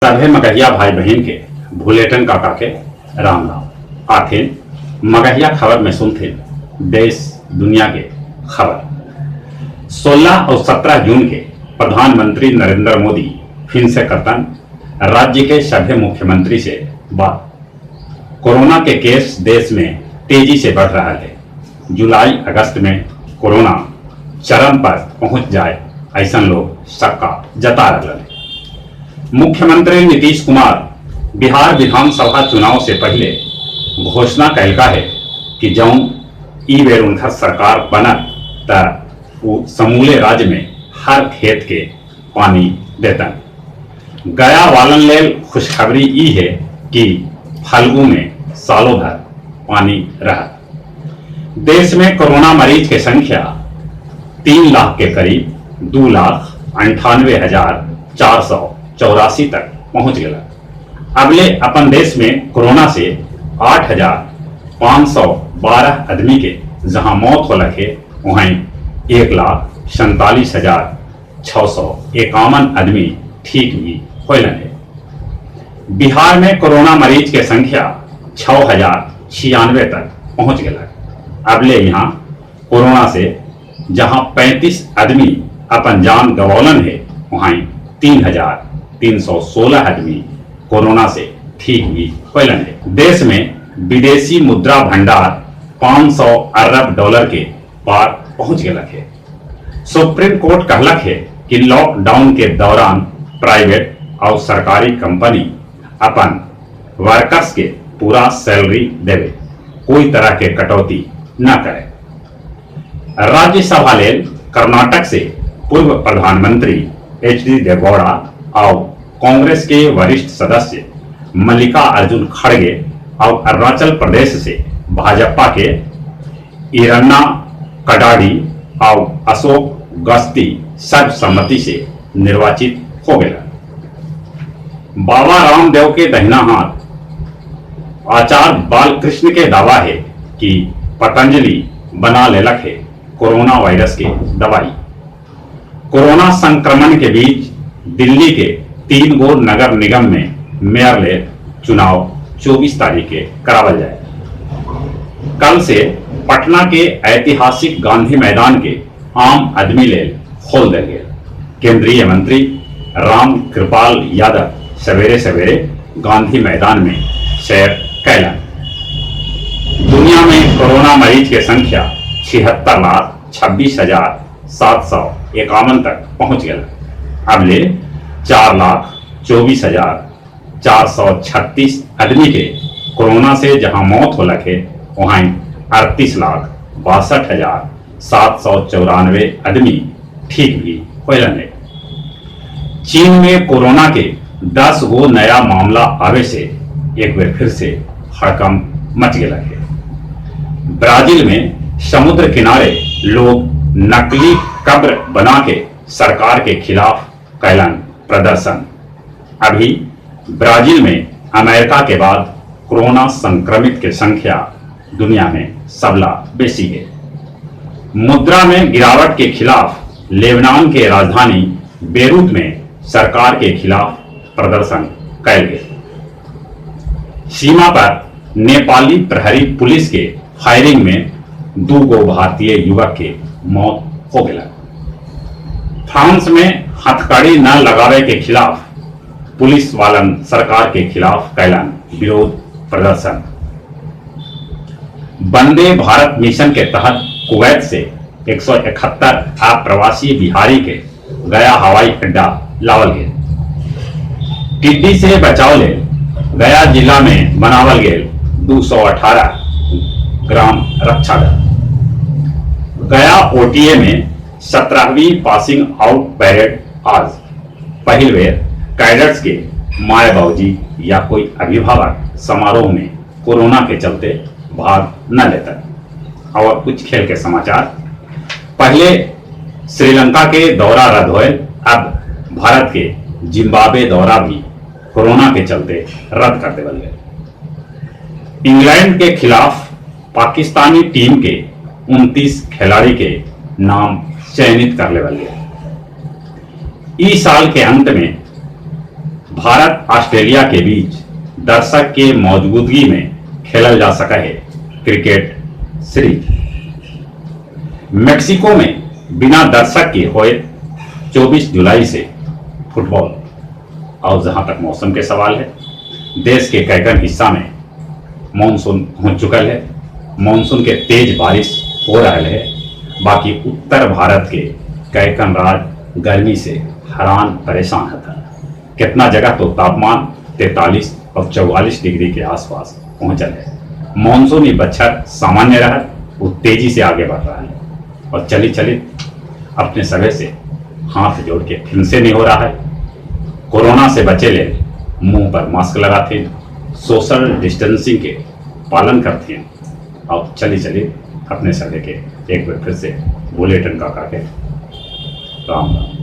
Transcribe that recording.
सभे मगहिया भाई बहिन के भुलेटन काका के राम राम। आथिन मगहिया खबर में सुनथिन देश दुनिया के खबर। 16 और 17 जून के प्रधानमंत्री नरेंद्र मोदी फिर से करतन राज्य के सभे मुख्यमंत्री से बात। कोरोना के केस देश में तेजी से बढ़ रहा है। जुलाई अगस्त में कोरोना चरम पर पहुंच जाए, ऐसा लोग शक्का जता रहे हैं। मुख्यमंत्री नीतीश कुमार बिहार विधानसभा चुनाव से पहले घोषणा कैलका है कि जौन ई बेर उनका सरकार बनत त वो समूले राज्य में हर खेत के पानी देतन। गया वालन लेल खुशखबरी ई है कि फल्गु में सालों भर पानी रहा। देश में कोरोना मरीज के संख्या 3 लाख के करीब 2,98,484 तक पहुंच गया। अबले अपन देश में कोरोना से 8,512 आदमी के जहां मौत होलक है, वहीं 1,47,651 आदमी ठीक भी होलन है। बिहार में कोरोना मरीज के संख्या 6,096 तक पहुंच गया। अबले यहाँ कोरोना से जहां 35 आदमी अपन जान गवौलन है, वहीं 3,316 आदमी कोरोना से ठीक भी होलन है। देश में विदेशी मुद्रा भंडार 500 अरब डॉलर के पार पहुंच गया है। सुप्रीम कोर्ट कहलक है कि लॉकडाउन के दौरान प्राइवेट और सरकारी कंपनी अपन वर्कर्स के पूरा सैलरी देवे, कोई तरह के कटौती न करे। राज्यसभा लेल कर्नाटक से पूर्व प्रधानमंत्री एच डी देवगौड़ा और कांग्रेस के वरिष्ठ सदस्य मल्लिका अर्जुन खड़गे और अरुणाचल प्रदेश से भाजपा के इरन्ना कडाडी और अशोक गस्ती सर्वसम्मति से निर्वाचित हो गया। बाबा रामदेव के दहिना हाथ आचार्य बालकृष्ण के दावा है कि पतंजलि बना लेलक है कोरोना वायरस के दवाई। कोरोना संक्रमण के बीच दिल्ली के तीन गो नगर निगम में मेयर ले चुनाव 24 तारीख के करावल जाए। कल से पटना के ऐतिहासिक गांधी मैदान के आम आदमी लेल खोल दिल गया। केंद्रीय मंत्री राम कृपाल यादव सवेरे सवेरे गांधी मैदान में सैर कैलन। दुनिया में कोरोना मरीज के संख्या 76,26,751 तक पहुंच गया। अब ले 4,24,436 आदमी के कोरोना से जहां मौत होलक है, वहीं 38,62,794 आदमी ठीक भी होलन है। चीन में कोरोना के 10 गो नया मामला आवे से एक बार फिर से हड़कंप मच गया है। ब्राजील में समुद्र किनारे लोग नकली कब्र बना के सरकार के खिलाफ कैलन प्रदर्शन। अभी ब्राजील में अमेरिका के बाद कोरोना संक्रमित के संख्या दुनिया में सबला बेसी है। मुद्रा में गिरावट के खिलाफ लेबनान के राजधानी बेरूत में सरकार के खिलाफ प्रदर्शन कैल गए। सीमा पर नेपाली प्रहरी पुलिस के फायरिंग में दो गो भारतीय युवक के मौत हो गया। फ्रांस में हथकड़ी न लगावे के खिलाफ पुलिस वालन सरकार के खिलाफ कैलन विरोध प्रदर्शन। वंदे भारत मिशन के तहत कुवैत से 171 अप्रवासी बिहारी के गया हवाई अड्डा लावल गेल। टिड्डी से बचाव लेल गया जिला में बनावल गेल 218 ग्राम रक्षा दल। गया ओटीए में 17वीं पासिंग आउट परेड आज। पहिल बेर कैडेट्स के माए बाबूजी या कोई अभिभावक समारोह में कोरोना के चलते भाग न लेता। और कुछ खेल के समाचार। पहले श्रीलंका के दौरा रद्द हुए, अब भारत के जिम्बाब्वे दौरा भी कोरोना के चलते रद्द कर देवल गए। इंग्लैंड के खिलाफ पाकिस्तानी टीम के 29 खिलाड़ी के नाम चयनित कर लेवल गए। इस साल के अंत में भारत ऑस्ट्रेलिया के बीच दर्शक के मौजूदगी में खेलल जा सका है क्रिकेट सीरीज। मेक्सिको में बिना दर्शक के होए 24 जुलाई से फुटबॉल। और जहां तक मौसम के सवाल है, देश के कैकन हिस्सा में मानसून पहुंच चुका है। मानसून के तेज बारिश हो रहा है। बाकी उत्तर भारत के कैकन राज्य गर्मी से हैरान परेशान था। कितना जगह तो तापमान 43 और 44 डिग्री के आसपास पहुंचल है। मानसूनी बच्छर सामान्य रहा, वो तेजी से आगे बढ़ रहा है। और चली चली अपने सभे से हाथ जोड़ के फिर से नहीं हो रहा है। कोरोना से बचे ले मुंह पर मास्क लगाते हैं, सोशल डिस्टेंसिंग के पालन करते हैं। और चली चली अपने सभे के एक बार फिर से बुलेटिन का काके राम राम।